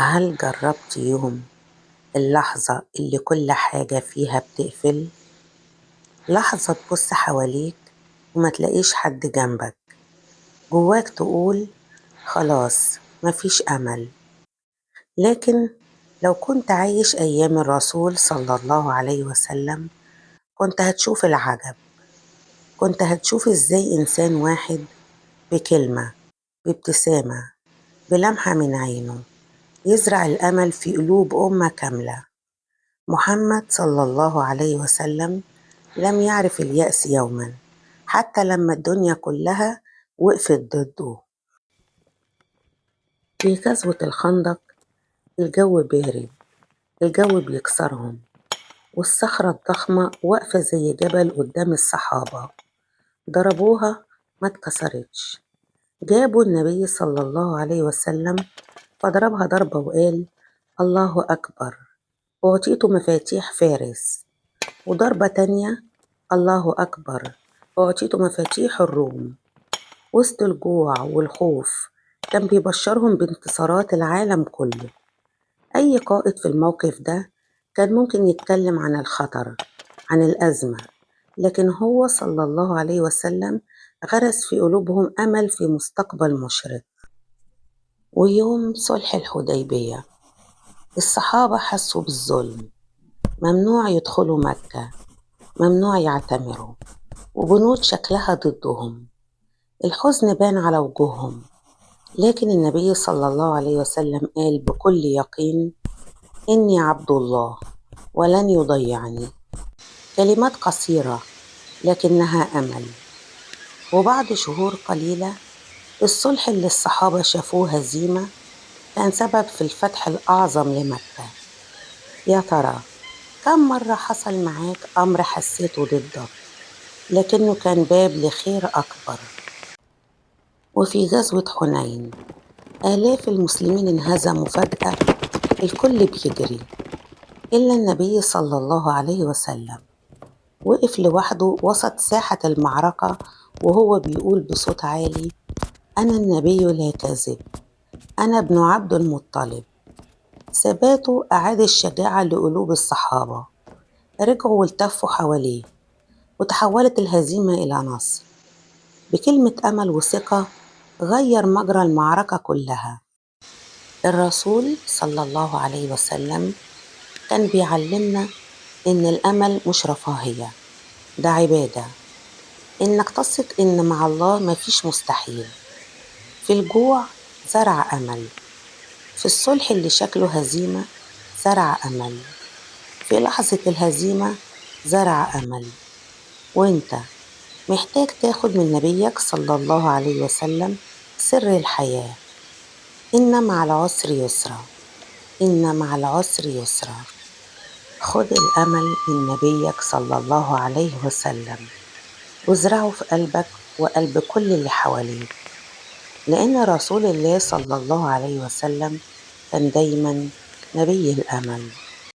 هل جربت يوم اللحظة اللي كل حاجة فيها بتقفل؟ لحظة تبص حواليك وما تلاقيش حد جنبك، جواك تقول خلاص مفيش أمل. لكن لو كنت عايش أيام الرسول صلى الله عليه وسلم كنت هتشوف العجب، كنت هتشوف إزاي إنسان واحد بكلمة، بابتسامة، بلمحة من عينه يزرع الأمل في قلوب أمة كاملة. محمد صلى الله عليه وسلم لم يعرف اليأس يوما، حتى لما الدنيا كلها وقفت ضده. في غزوة الخندق الجو بارد، الجو بيكسرهم، والصخرة الضخمة واقفة زي جبل قدام الصحابة. ضربوها ما اتكسرتش. جابوا النبي صلى الله عليه وسلم فضربها ضربة وقال الله أكبر، أعطيت مفاتيح فارس. وضربة تانية الله أكبر، أعطيت مفاتيح الروم. وسط الجوع والخوف كان بيبشرهم بانتصارات العالم كله. أي قائد في الموقف ده كان ممكن يتكلم عن الخطر، عن الأزمة، لكن هو صلى الله عليه وسلم غرس في قلوبهم أمل في مستقبل مشرق. ويوم صلح الحديبية الصحابة حسوا بالظلم، ممنوع يدخلوا مكة، ممنوع يعتمروا، وبنود شكلها ضدهم. الحزن بان على وجوههم، لكن النبي صلى الله عليه وسلم قال بكل يقين إني عبد الله ولن يضيعني. كلمات قصيرة لكنها أمل. وبعد شهور قليلة الصلح اللي الصحابة شافوه هزيمة كان سبب في الفتح الأعظم لمكة. يا ترى كم مرة حصل معاك أمر حسيته ضدك لكنه كان باب لخير أكبر؟ وفي غزوة حنين آلاف المسلمين انهزموا فجأة، الكل بيجري إلا النبي صلى الله عليه وسلم، وقف لوحده وسط ساحة المعركة وهو بيقول بصوت عالي أنا النبي لا كذب، أنا ابن عبد المطلب. ثباته أعاد الشجاعة لقلوب الصحابة، رجعوا والتفوا حواليه وتحولت الهزيمة إلى نصر. بكلمة أمل وثقة غير مجرى المعركة كلها. الرسول صلى الله عليه وسلم كان بيعلمنا إن الأمل مش رفاهية، ده عبادة، إنك تثق إن مع الله مفيش مستحيل. في الجوع زرع أمل، في الصلح اللي شكله هزيمة زرع أمل، في لحظة الهزيمة زرع أمل. وإنت محتاج تاخد من نبيك صلى الله عليه وسلم سر الحياة، إن مع العسر يسرا، إن مع العسر يسرا. خد الأمل من نبيك صلى الله عليه وسلم وازرعه في قلبك وقلب كل اللي حواليك، لأن رسول الله صلى الله عليه وسلم كان دايما نبي الأمل.